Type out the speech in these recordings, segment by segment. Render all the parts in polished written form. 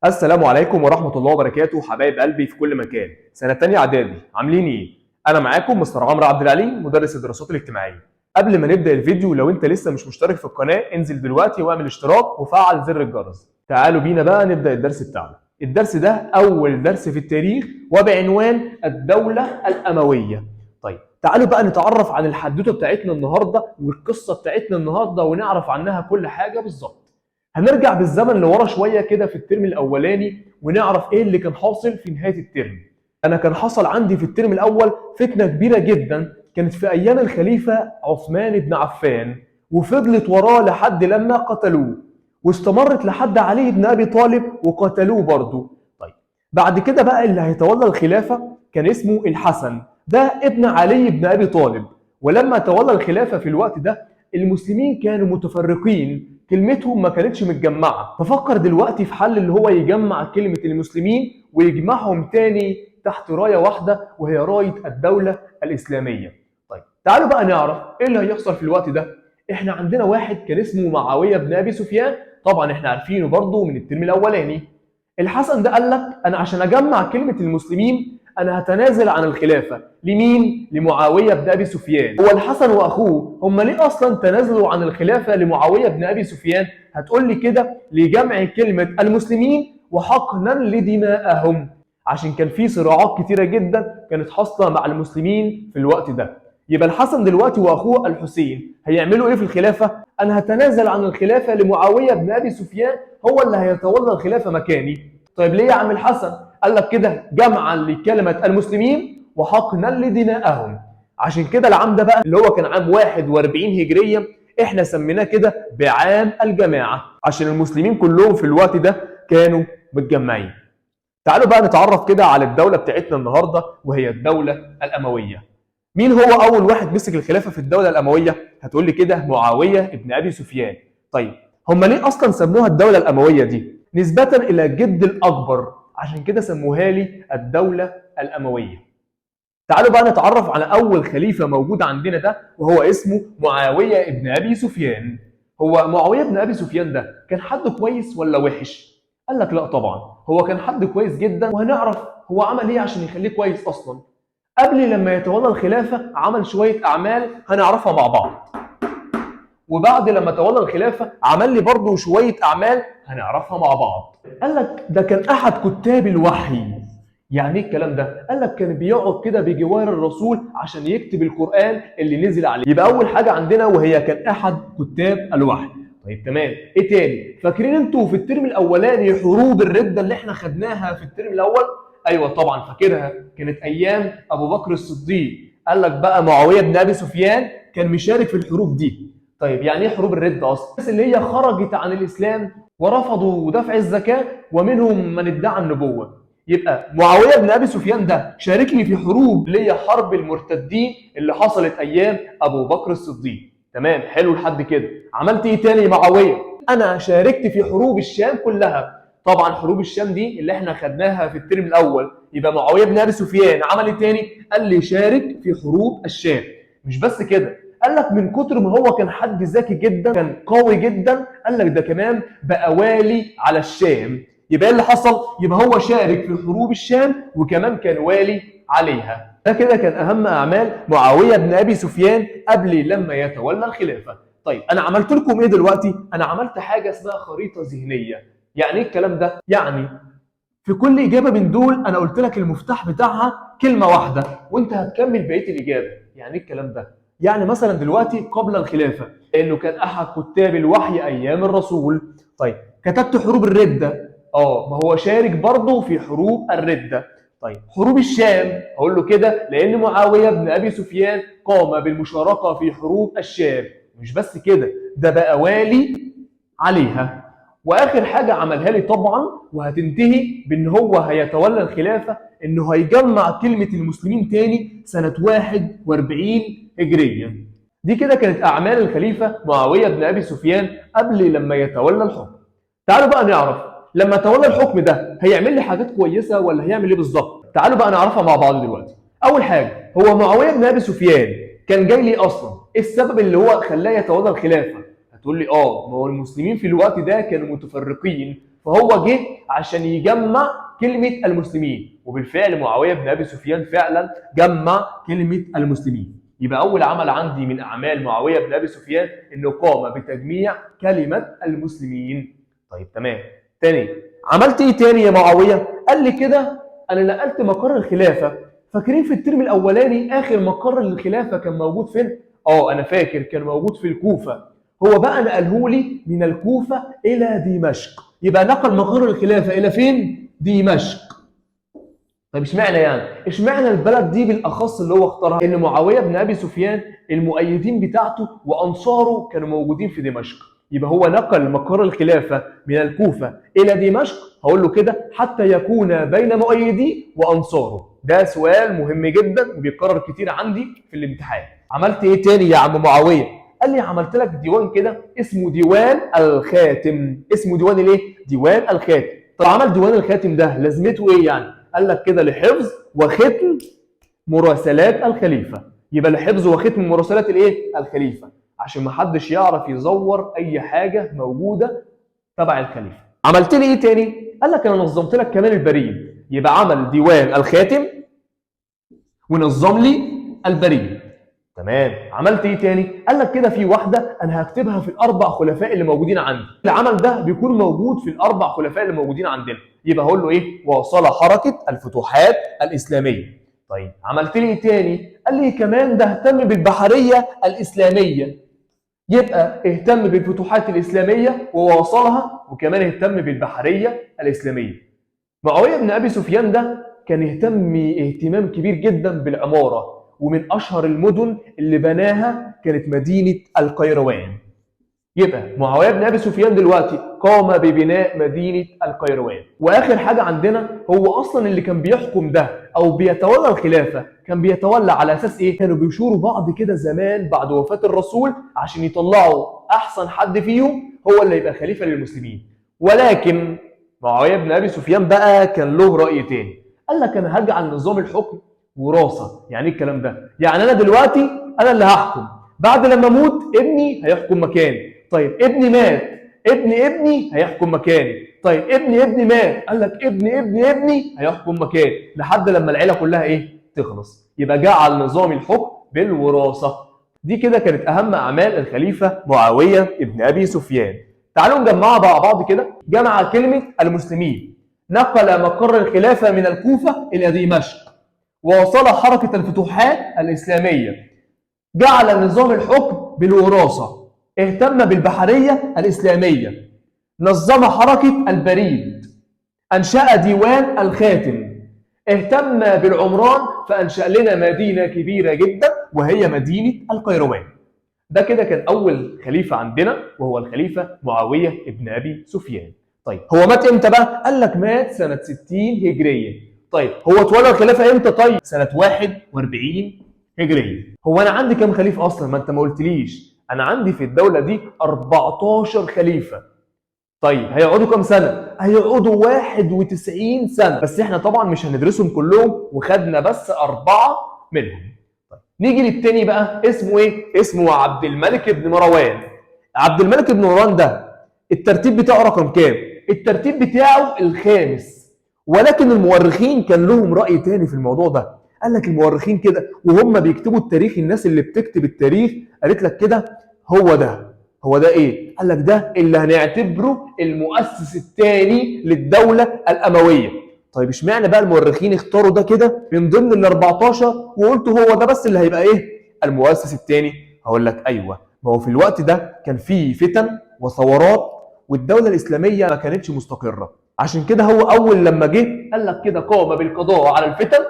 السلام عليكم ورحمة الله وبركاته، حبايب قلبي في كل مكان. سنة تانية إعدادي، عاملين إيه؟ أنا معاكم مستر عمرو عبد العليم، مدرس الدراسات الاجتماعية. قبل ما نبدأ الفيديو، لو أنت لسه مش مشترك في القناة انزل دلوقتي واعمل اشتراك وفعل زر الجرس. تعالوا بينا بقى نبدأ الدرس بتاعنا. الدرس ده أول درس في التاريخ وبعنوان الدولة الأموية. طيب تعالوا بقى نتعرف عن الحدوتة بتاعتنا النهاردة والقصة بتاعتنا النهاردة ونعرف عنها كل حاجة بالظبط. هنرجع بالزمن لورا شوية كده في الترم الاولاني ونعرف ايه اللي كان حاصل في نهاية الترم. انا كان حصل عندي في الترم الاول فتنة كبيرة جدا، كانت في ايام الخليفة عثمان بن عفان، وفضلت وراه لحد لما قتلوه، واستمرت لحد علي بن ابي طالب وقتلوه برضه. طيب بعد كده بقى اللي هيتولى الخلافة كان اسمه الحسن، ده ابن علي بن ابي طالب. ولما تولى الخلافة في الوقت ده المسلمين كانوا متفرقين، كلمتهم ما كانتش متجمعة. ففكر دلوقتي في حل اللي هو يجمع كلمة المسلمين ويجمعهم تاني تحت راية واحدة، وهي راية الدولة الإسلامية. طيب تعالوا بقى نعرف ايه اللي هيحصل في الوقت ده. احنا عندنا واحد كان اسمه معاوية بن أبي سفيان، طبعا احنا عارفينه برضه من الترم الأولاني. الحسن ده قال لك انا عشان اجمع كلمة المسلمين انا هتنازل عن الخلافة. لمين؟ لمعاوية بن ابي سفيان. هو الحسن واخوه هم ليه اصلا تنازلوا عن الخلافة لمعاوية بن ابي سفيان؟ هتقول لي كده لجمع كلمة المسلمين وحقنا لدمائهم، عشان كان في صراعات كتيرة جدا كانت حاصله مع المسلمين في الوقت ده. يبقى الحسن دلوقتي واخوه الحسين هيعملوا ايه في الخلافة؟ انا هتنازل عن الخلافة لمعاوية بن ابي سفيان، هو اللي هيتولى الخلافة مكاني. طيب ليه يا عم الحسن؟ قال لك كده جمعا لكلمة المسلمين وحقنا لدمائهم. عشان كده العام ده بقى اللي هو كان عام 41 هجرية احنا سميناه كده بعام الجماعة، عشان المسلمين كلهم في الوقت ده كانوا متجمعين. تعالوا بقى نتعرف كده على الدولة بتاعتنا النهاردة، وهي الدولة الأموية. مين هو أول واحد مسك الخلافة في الدولة الأموية؟ هتقول لي كده معاوية ابن أبي سفيان. طيب هم ليه أصلا سموها الدولة الأموية دي؟ نسبة إلى الجد الأكبر، عشان كده سموها لي الدولة الأموية. تعالوا بقى نتعرف على أول خليفة موجود عندنا ده، وهو اسمه معاوية ابن أبي سفيان. هو معاوية ابن أبي سفيان ده كان حد كويس ولا وحش؟ قال لك لا طبعا هو كان حد كويس جدا، وهنعرف هو عمل ايه عشان يخليه كويس أصلا. قبل لما يتولى الخلافة عمل شوية أعمال هنعرفها مع بعض، وبعد لما تولى الخلافة عمل لي برضه شوية أعمال هنعرفها مع بعض. قال لك ده كان أحد كتاب الوحي. يعني ايه الكلام ده؟ قال لك كان بيقعد كده بجوار الرسول عشان يكتب القرآن اللي نزل عليه. يبقى أول حاجة عندنا وهي كان أحد كتاب الوحي. طيب تمام، ايه تاني؟ فاكرين انتوا في الترم الأولاني حروب الردة اللي احنا خدناها في الترم الأول؟ أيوه طبعا فاكرها، كانت أيام أبو بكر الصديق. قال لك بقى معاوية بن أبي سفيان كان مشارك في الحروب دي. طيب يعني ايه حروب الردة اصلا؟ الناس اللي هي خرجت عن الاسلام ورفضوا دفع الزكاة، ومنهم من ادعى النبوة. يبقى معاوية بن ابي سفيان ده شاركني في حروب اللي هي حرب المرتدين اللي حصلت ايام ابو بكر الصديق. تمام، حلو لحد كده. عملت ايه تاني يا معاوية؟ انا شاركت في حروب الشام كلها. طبعا حروب الشام دي اللي احنا خدناها في الترم الاول. يبقى معاوية بن ابي سفيان عمل ايه تاني؟ قال لي شارك في حروب الشام. مش بس كده، قال لك من كتر ما هو كان حد ذكي جدا، كان قوي جدا، قال لك ده كمان بقى والي على الشام. يبقى ايه اللي حصل؟ يبقى هو شارك في حروب الشام وكمان كان والي عليها. ده كده كان اهم اعمال معاوية بن ابي سفيان قبل لما يتولى الخلافة. طيب انا عملت لكم ايه دلوقتي؟ انا عملت حاجة اسمها خريطة ذهنية. يعني ايه الكلام ده؟ يعني في كل اجابه من دول انا قلت لك المفتاح بتاعها كلمة واحدة وانت هتكمل بقية الاجابة. يعني ايه الكلام ده؟ يعني مثلا دلوقتي قبل الخلافة لانه كان احد كتاب الوحي ايام الرسول. طيب كتبت حروب الردة، ما هو شارك برضه في حروب الردة. طيب حروب الشام، اقول له كده لان معاوية بن ابي سفيان قام بالمشاركة في حروب الشام. مش بس كده، ده بقى والي عليها. واخر حاجة عملها لي طبعا وهتنتهي بان هو هيتولى الخلافة، انه هيجمع كلمة المسلمين تاني سنة 41 هجرية. دي كده كانت اعمال الخليفة معاوية بن ابي سفيان قبل لما يتولى الحكم. تعالوا بقى نعرف لما تولى الحكم ده هيعمل لي حاجات كويسة ولا هيعمل ايه بالظبط. تعالوا بقى نعرفها مع بعض دلوقتي. اول حاجة، هو معاوية بن ابي سفيان كان جاي ليه اصلا؟ ايه السبب اللي هو خلاه يتولى الخلافة؟ هتقول لي ما هو المسلمين في الوقت ده كانوا متفرقين، فهو جه عشان يجمع كلمة المسلمين، وبالفعل معاوية بن ابي سفيان فعلا جمع كلمة المسلمين. يبقى اول عمل عندي من اعمال معاوية بن ابي سفيان انه قام بتجميع كلمة المسلمين. طيب تمام. تاني عملت ايه تاني يا معاوية؟ قال لي كده انا نقلت مقر الخلافة. فاكرين في الترم الاولاني اخر مقر للخلافة كان موجود فين؟ انا فاكر كان موجود في الكوفة. هو بقى نقله لي من الكوفة الى دمشق. يبقى نقل مقر الخلافة الى فين؟ دمشق. طيب اشمعنى يعني؟ اشمعنى البلد دي بالاخص اللي هو اختارها؟ ان معاوية بن ابي سفيان المؤيدين بتاعته وانصاره كانوا موجودين في دمشق. يبقى هو نقل مقر الخلافة من الكوفة الى دمشق، هقول له كده حتى يكون بين مؤيديه وانصاره. ده سؤال مهم جدا وبيتكرر كتير عندي في الامتحان. عملت ايه تاني يا عم معاوية؟ قال لي عملت لك ديوان كده اسمه ديوان الخاتم. اسمه ديوان الايه؟ ديوان الخاتم. طب عمل ديوان الخاتم ده لازمته ايه يعني؟ قال لك كده لحفظ وختم مراسلات الخليفة. يبقى لحفظ وختم مراسلات الايه؟ الخليفة، عشان ما حدش يعرف يزور اي حاجة موجودة تبع الخليفة. عملت لي ايه تاني؟ قال لك انا نظمت لك كمان البريد. يبقى عمل ديوان الخاتم ونظم لي البريد. تمام. عملت ايه تاني؟ قال لك كده في واحدة انا هكتبها في الاربع خلفاء اللي موجودين عندي. العمل ده بيكون موجود في الاربع خلفاء اللي موجودين عندنا. يبقى هقول له ايه؟ واصل حركة الفتوحات الاسلامية. طيب عملت لي ايه تاني؟ قال لي كمان ده اهتم بالبحريه الاسلامية. يبقى اهتم بالفتوحات الاسلامية وواصلها، وكمان اهتم بالبحريه الاسلامية. معاوية بن ابي سفيان ده كان اهتم اهتمام كبير جدا بالعماره، ومن اشهر المدن اللي بناها كانت مدينة القيروان. يبقى معاوية بن ابي سفيان دلوقتي قام ببناء مدينة القيروان. واخر حاجة عندنا، هو اصلا اللي كان بيحكم ده او بيتولى الخلافة كان بيتولى على اساس ايه؟ كانوا بيشوروا بعض كده زمان بعد وفاه الرسول عشان يطلعوا احسن حد فيهم هو اللي يبقى خليفة للمسلمين. ولكن معاوية بن ابي سفيان بقى كان له راي تاني. قال لك انا هجعل نظام الحكم وراثه. يعني ايه الكلام ده؟ يعني انا دلوقتي انا اللي هحكم، بعد لما اموت ابني هيحكم مكاني. طيب ابني مات، ابن ابني هيحكم مكاني. طيب ابن ابني مات، قال لك ابن ابن ابني هيحكم مكاني، لحد لما العيلة كلها ايه؟ تخلص. يبقى جعل نظام الحكم بالوراثه. دي كده كانت اهم اعمال الخليفة معاوية ابن ابي سفيان. تعالوا نجمعها مع بعض كده. جمع كلمة المسلمين، نقل مقر الخلافة من الكوفة الى دمشق، وواصل حركة الفتوحات الاسلامية، جعل نظام الحكم بالوراثه، اهتم بالبحرية الإسلامية، نظم حركة البريد، أنشأ ديوان الخاتم، اهتم بالعمران فأنشأ لنا مدينة كبيرة جدا وهي مدينة القيروان. ده كده كان أول خليفة عندنا وهو الخليفة معاوية ابن أبي سفيان. طيب هو مات امتى بقى؟ قال لك مات سنة 60 هجرية. طيب هو اتولى الخلافة امتى؟ طيب سنة 41 هجرية. هو أنا عندي كام خليفة أصلا؟ ما أنت ما قلتليش. أنا عندي في الدولة دي 14 خليفة. طيب هيقعدوا كام سنة؟ هيقعدوا 91 سنة، بس احنا طبعا مش هندرسهم كلهم وخدنا بس 4 منهم. طيب نيجي للتاني بقى، اسمه ايه؟ اسمه عبد الملك بن مروان. عبد الملك بن مروان ده الترتيب بتاعه رقم كام؟ الترتيب بتاعه الخامس، ولكن المؤرخين كان لهم رأي تاني في الموضوع ده. قال لك المؤرخين كده وهم بيكتبوا التاريخ، الناس اللي بتكتب التاريخ قالت لك كده هو ده، هو ده ايه؟ قال لك ده اللي هنعتبره المؤسس الثاني للدولة الأموية. طيب اشمعنى بقى المؤرخين اختاروا ده كده من ضمن ال 14 وقلتوا هو ده بس اللي هيبقى ايه؟ المؤسس الثاني؟ هقول لك ايوه، ما هو في الوقت ده كان فيه فتن وثورات والدولة الإسلامية ما كانتش مستقرة، عشان كده هو أول لما جه قال لك كده قام بالقضاء على الفتن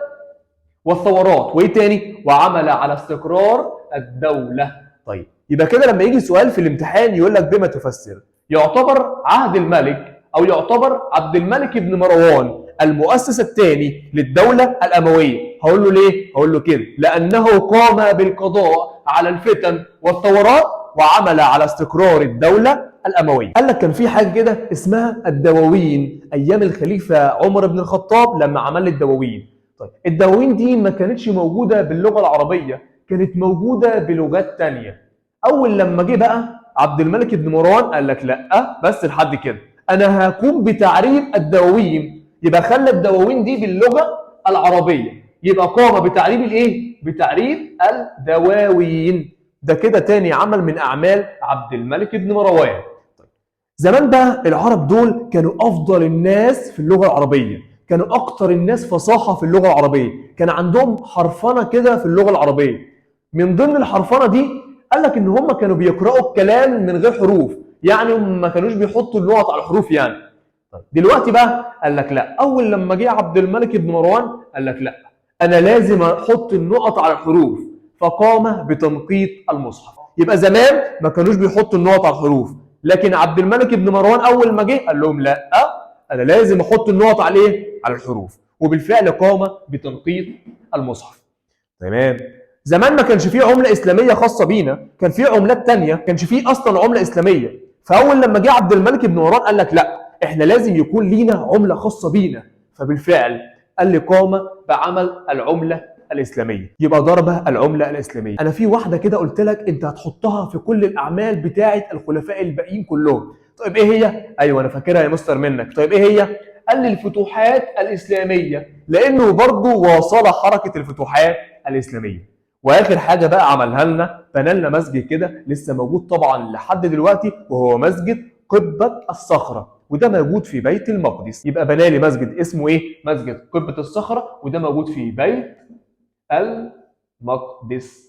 والثورات وايه تاني؟ وعمل على استقرار الدولة. طيب يبقى كده لما يجي سؤال في الامتحان يقول لك بما تفسر، يعتبر عهد الملك او يعتبر عبد الملك بن مروان المؤسس الثاني للدولة الأموية. هقول له ليه؟ هقول له كده لأنه قام بالقضاء على الفتن والثورات وعمل على استقرار الدولة الأموية. قال لك كان في حاجة كده اسمها الدواوين أيام الخليفة عمر بن الخطاب لما عمل الدواوين. طيب الدواوين دي ما كانتش موجودة باللغة العربية، كانت موجودة بلغات تانية. أول لما جه بقى عبد الملك بن مروان قال لك لأ بس لحد كده، انا هقوم بتعريب الدواوين. يبقى خلى الدواوين دي باللغة العربية. يبقى قام بتعريب الايه؟ بتعريب الدواوين. ده كده تاني عمل من اعمال عبد الملك بن مروان. طيب زمان بقى العرب دول كانوا افضل الناس في اللغة العربية، كانوا اكتر الناس فصاحة في اللغة العربية، كان عندهم حرفنه كده في اللغة العربية. من ضمن الحرفنه دي قال لك ان هم كانوا بيقراوا الكلام من غير حروف، يعني ما كانوش بيحطوا النقط على الحروف يعني. طيب دلوقتي بقى قال لك لا، اول لما جه عبد الملك بن مروان قال لك لا، انا لازم احط النقط على الحروف، فقام بتنقيط المصحف. يبقى زمان ما كانوش بيحطوا النقط على الحروف، لكن عبد الملك بن مروان اول ما جه قال لهم لا، انا لازم احط النقط على ايه؟ على الحروف. وبالفعل قام بتنقيط المصحف. تمام. زمان ما كانش فيه عمله اسلامية خاصة بينا، كان فيه عملات تانية، كانش فيه اصلا عمله اسلامية. فاول لما جه عبد الملك بن مروان قال لك لا، احنا لازم يكون لينا عمله خاصة بينا. فبالفعل قال لي قام بعمل العملة الاسلامية. يبقى ضربه العملة الاسلامية. انا في واحدة كده قلت لك انت هتحطها في كل الاعمال بتاعه الخلفاء الباقيين كلهم. طيب ايه هي؟ ايوه انا فاكرها يا مستر منك. طيب ايه هي؟ قال لي الفتوحات الاسلامية، لانه برضه واصل حركة الفتوحات الاسلامية. واخر حاجة بقى عملها لنا، بنى لنا مسجد كده لسه موجود طبعا لحد دلوقتي، وهو مسجد قبه الصخرة، وده موجود في بيت المقدس. يبقى بنى لي مسجد اسمه ايه؟ مسجد قبه الصخرة، وده موجود في بيت المقدس.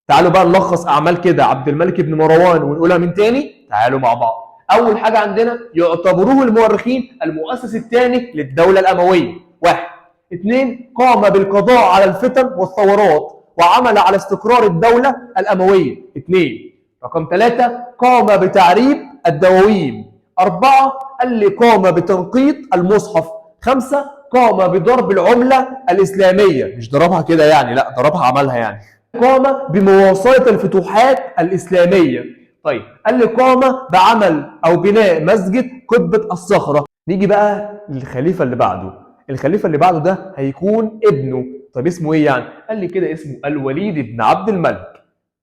تعالوا بقى نلخص اعمال كده عبد الملك بن مروان ونقولها من تاني. تعالوا مع بعض. اول حاجة عندنا يعتبروه المؤرخين المؤسس الثاني للدولة الاموية. واحد. اثنين، قام بالقضاء على الفتن والثورات وعمل على استقرار الدولة الاموية. اثنين. رقم ثلاثة، قام بتعريب الدواوين. أربعة، اللي قام بتنقيط المصحف. خمسة، قام بضرب العملة الإسلامية، مش ضربها كده يعني، لا ضربها عملها يعني. قام بمواصلة الفتوحات الإسلامية. طيب اللي قام بعمل أو بناء مسجد قبة الصخرة. نيجي بقى للخليفة اللي بعده. الخليفة اللي بعده ده هيكون ابنه. طيب اسمه ايه يعني؟ قال لي كده اسمه الوليد بن عبد الملك.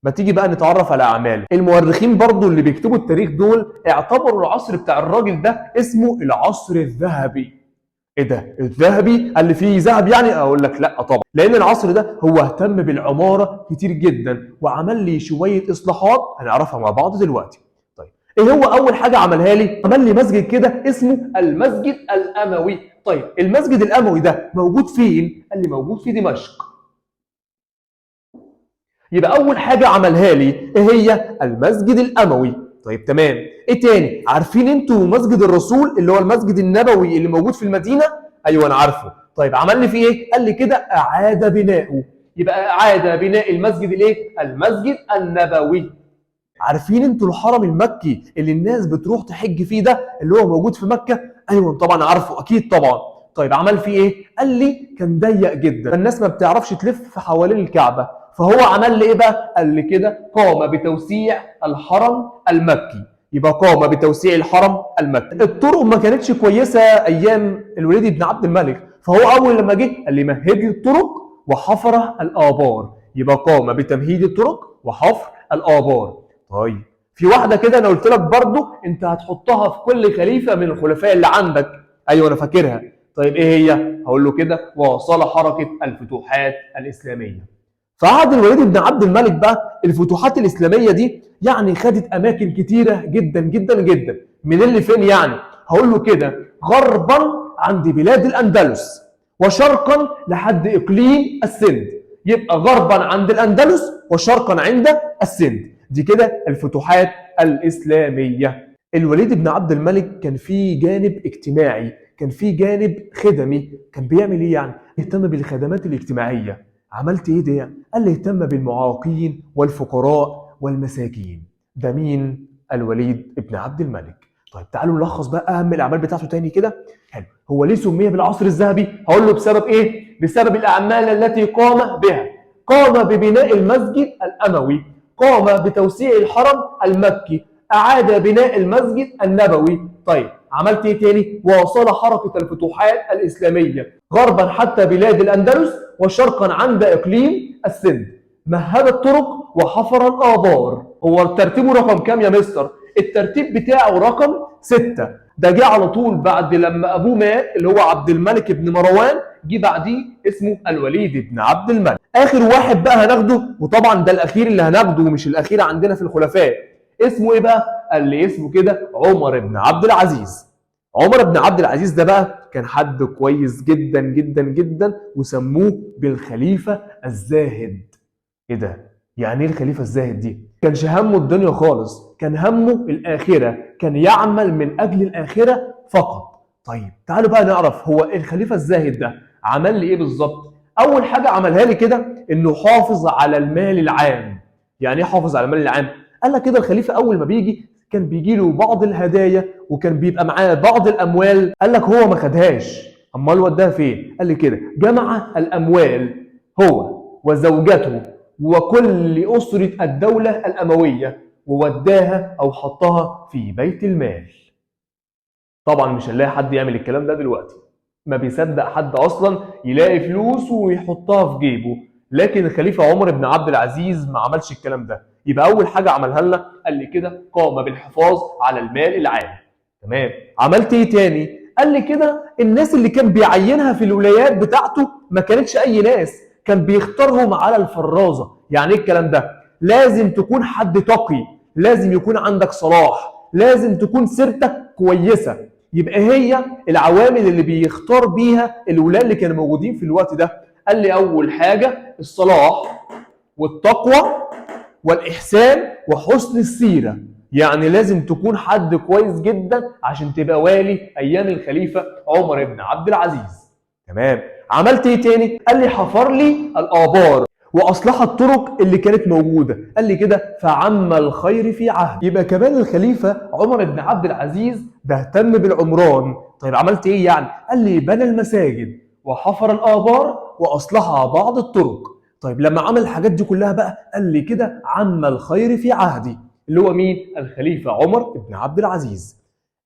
ما تيجي بقى نتعرف على اعماله. المؤرخين برضو اللي بيكتبوا التاريخ دول اعتبروا العصر بتاع الراجل ده اسمه العصر الذهبي. ايه ده الذهبي؟ قال لي فيه ذهب يعني؟ اقول لك لا طبعا، لان العصر ده هو اهتم بالعماره كتير جدا وعمل لي شوية اصلاحات هنعرفها مع بعض دلوقتي. طيب ايه هو اول حاجة عملها لي؟ عمل لي مسجد كده اسمه المسجد الاموي. طيب المسجد الاموي ده موجود فين؟ قال لي موجود في دمشق. يبقى اول حاجة عملها لي ايه هي؟ المسجد الاموي. طيب تمام. ايه تاني؟ عارفين انتوا مسجد الرسول اللي هو المسجد النبوي اللي موجود في المدينة؟ ايوه انا عارفه. طيب عمل لي فيه ايه؟ قال لي كده اعاد بناؤه. يبقى اعاد بناء المسجد الايه؟ المسجد النبوي. عارفين انتوا الحرم المكي اللي الناس بتروح تحج فيه ده اللي هو موجود في مكة؟ ايوه طبعا عارفه اكيد طبعا. طيب عمل فيه ايه؟ قال لي كان ضيق جدا، الناس ما بتعرفش تلف حوالين الكعبة، فهو عمل لي ايه بقى؟ قال لي كده قام بتوسيع الحرم المكي. يبقى قام بتوسيع الحرم المكي. الطرق ما كانتش كويسة ايام الوليد بن عبد الملك، فهو اول لما جه قال لي مهد لي الطرق وحفر الابار. يبقى قام بتمهيد الطرق وحفر الابار. طيب في واحدة كده انا قلت لك برضو انت هتحطها في كل خليفة من الخلفاء اللي عندك. ايوه انا فاكرها. طيب ايه هي؟ هقول له كده واصل حركة الفتوحات الاسلامية. فعهد الوليد بن عبد الملك بقى الفتوحات الاسلامية دي يعني خدت اماكن كتيرة جدا جدا جدا. من اللي فين يعني؟ هقول له كده غربا عند بلاد الاندلس وشرقا لحد اقليم السند. يبقى غربا عند الاندلس وشرقا عند السند. دي كده الفتوحات الاسلامية. الوليد بن عبد الملك كان فيه جانب اجتماعي، كان فيه جانب خدمي. كان بيعمل ايه يعني؟ اهتم بالخدمات الاجتماعية. عملت ايه ده يعني؟ قال لي اهتم بالمعاقين والفقراء والمساكين. ده مين؟ الوليد بن عبد الملك. طيب تعالوا نلخص بقى اهم الاعمال بتاعته تاني كده. حلو. هو ليه سمي بالعصر الذهبي؟ هقول له بسبب ايه؟ بسبب الاعمال التي قام بها. قام ببناء المسجد الاموي، قام بتوسيع الحرم المكي، اعاد بناء المسجد النبوي. طيب عملت ايه تاني؟ واصل حركة الفتوحات الاسلامية غربا حتى بلاد الاندلس وشرقا عند اقليم السند. مهد الطرق وحفر الابار. هو ترتيبه رقم كام يا مستر؟ الترتيب بتاعه رقم 6. ده جه على طول بعد لما ابوه مات اللي هو عبد الملك بن مروان، جه بعديه اسمه الوليد بن عبد الملك. اخر واحد بقى هناخده، وطبعا ده الاخير اللي هناخده ومش الاخير عندنا في الخلفاء، اسمه ايه بقى؟ قال لي اسمه كده عمر بن عبد العزيز. عمر بن عبد العزيز ده بقى كان حد كويس جدا جدا جدا، وسموه بالخليفة الزاهد. ايه ده؟ يعني ايه الخليفة الزاهد دي؟ كانش همه الدنيا خالص، كان همه الآخرة، كان يعمل من أجل الآخرة فقط. طيب تعالوا بقى نعرف هو الخليفة الزاهد ده عمل لي ايه بالظبط؟ أول حاجة عملها لي كده إنه حافظ على المال العام. يعني ايه حافظ على المال العام؟ قال لك كده الخليفة أول ما بيجي كان بيجي له بعض الهدايا وكان بيبقى معاه بعض الأموال، قال لك هو ما خدهاش، أمال وداها فين؟ قال لي كده جمع الأموال هو وزوجته وكل أسرة الدولة الأموية ووداها أو حطها في بيت المال. طبعا مش هنلاقي حد يعمل الكلام ده دلوقتي، ما بيصدق حد أصلا يلاقي فلوس ويحطها في جيبه، لكن الخليفة عمر بن عبد العزيز ما عملش الكلام ده. يبقى أول حاجة عملها لنا قال لي كده قام بالحفاظ على المال العام. تمام. عملت إيه تاني؟ قال لي كده الناس اللي كان بيعينها في الولايات بتاعته ما كانتش أي ناس، كان بيختارهم على الفرازة. يعني ايه الكلام ده؟ لازم تكون حد تقي، لازم يكون عندك صلاح، لازم تكون سيرتك كويسة. يبقى هي العوامل اللي بيختار بيها الولاة اللي كانوا موجودين في الوقت ده. قال لي أول حاجة الصلاح والتقوى والإحسان وحسن السيرة. يعني لازم تكون حد كويس جدا عشان تبقى والي أيام الخليفة عمر بن عبد العزيز. تمام. عملت ايه تاني؟ قال لي حفر لي الآبار وأصلح الطرق اللي كانت موجودة. قال لي كده فعم الخير في عهد. يبقى كمان الخليفة عمر بن عبد العزيز ده اهتم بالعمران. طيب عملت ايه يعني؟ قال لي بنى المساجد وحفر الآبار وأصلح بعض الطرق. طيب لما عمل الحاجات دي كلها بقى قال لي كده عم الخير في عهدي، اللي هو مين؟ الخليفة عمر بن عبد العزيز.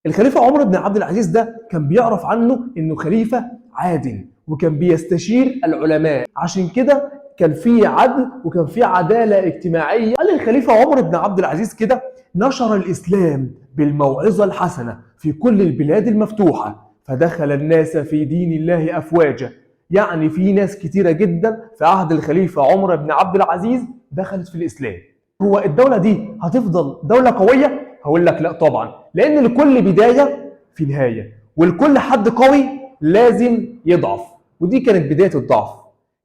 الخليفة عمر بن عبد العزيز ده كان بيعرف عنه انه خليفة عادل وكان بيستشير العلماء، عشان كده كان في عدل وكان في عدالة اجتماعية. قال الخليفة عمر بن عبد العزيز كده نشر الإسلام بالموعظة الحسنة في كل البلاد المفتوحة، فدخل الناس في دين الله أفواجا. يعني في ناس كتيرة جدا في عهد الخليفة عمر بن عبد العزيز دخلت في الإسلام. هو الدولة دي هتفضل دولة قوية؟ هقول لك لا طبعا، لأن لكل بداية في نهاية، ولكل حد قوي لازم يضعف، ودي كانت بداية الضعف.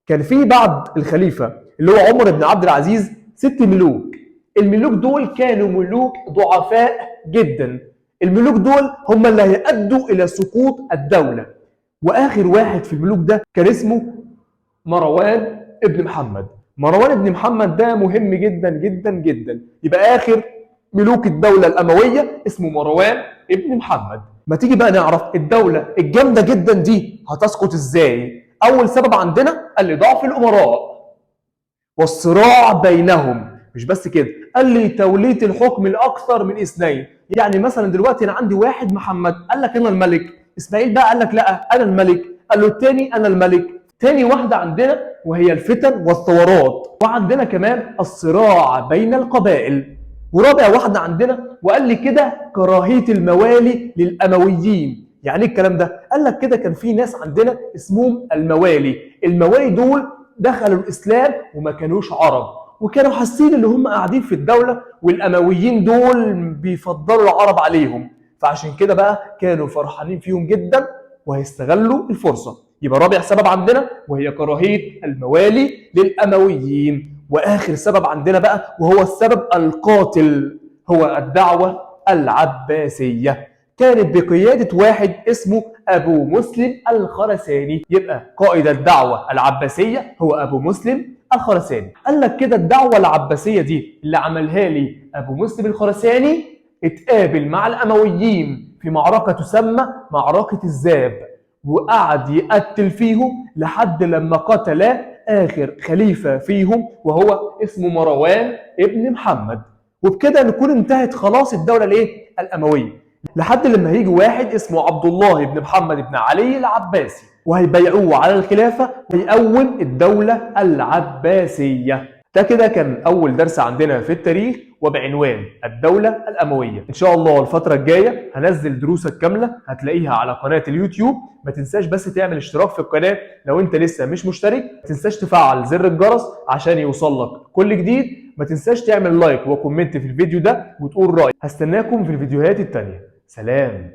كان في بعد الخليفة اللي هو عمر بن عبد العزيز 6 ملوك. الملوك دول كانوا ملوك ضعفاء جدا، الملوك دول هم اللي هيأدوا إلى سقوط الدولة. وآخر واحد في الملوك ده كان اسمه مروان ابن محمد. مروان ابن محمد ده مهم جدا جدا جدا، يبقى آخر ملوك الدولة الأموية اسمه مروان ابن محمد. ما تيجي بقى نعرف الدولة الجامدة جدا دي هتسقط ازاي؟ أول سبب عندنا قال لي ضعف الأمراء والصراع بينهم. مش بس كده، قال لي تولية الحكم لأكثر من 2. يعني مثلا دلوقتي أنا عندي واحد محمد قال لك أنا الملك، إسماعيل بقى قال لك لا أنا الملك، قال له التاني أنا الملك. تاني واحدة عندنا وهي الفتن والثورات، وعندنا كمان الصراع بين القبائل. ورابع واحدة عندنا وقال لي كده كراهية الموالي للأمويين. يعني ايه الكلام ده؟ قال لك كده كان في ناس عندنا اسمهم الموالي، الموالي دول دخلوا الإسلام وما كانوش عرب، وكانوا حاسين ان هم قاعدين في الدولة والأمويين دول بيفضلوا العرب عليهم، فعشان كده بقى كانوا فرحانين فيهم جدا وهيستغلوا الفرصة. يبقى رابع سبب عندنا وهي كراهية الموالي للأمويين. وآخر سبب عندنا بقى وهو السبب القاتل، هو الدعوة العباسية، كانت بقيادة واحد اسمه أبو مسلم الخرساني. يبقى قائد الدعوة العباسية هو أبو مسلم الخرساني. قال لك كده الدعوة العباسية دي اللي عملها لي أبو مسلم الخرساني اتقابل مع الأمويين في معركة تسمى معركة الزاب، وقعد يقتل فيهم لحد لما قتل آخر خليفة فيهم وهو اسمه مروان ابن محمد. وبكده نكون انتهت خلاص الدولة الايه؟ الأموية، لحد لما هيجي واحد اسمه عبد الله بن محمد بن علي العباسي وهيبيعوه على الخلافة ويقوم الدولة العباسية. ده كده كان أول درس عندنا في التاريخ، وبعنوان الدولة الأموية. إن شاء الله الفترة الجاية هنزل دروسك كاملة، هتلاقيها على قناة اليوتيوب. ما تنساش بس تعمل اشتراك في القناة لو انت لسه مش مشترك، ما تنساش تفعل زر الجرس عشان يوصل لك كل جديد، ما تنساش تعمل like و comment في الفيديو ده وتقول رأيك. هستناكم في الفيديوهات التانية. سلام.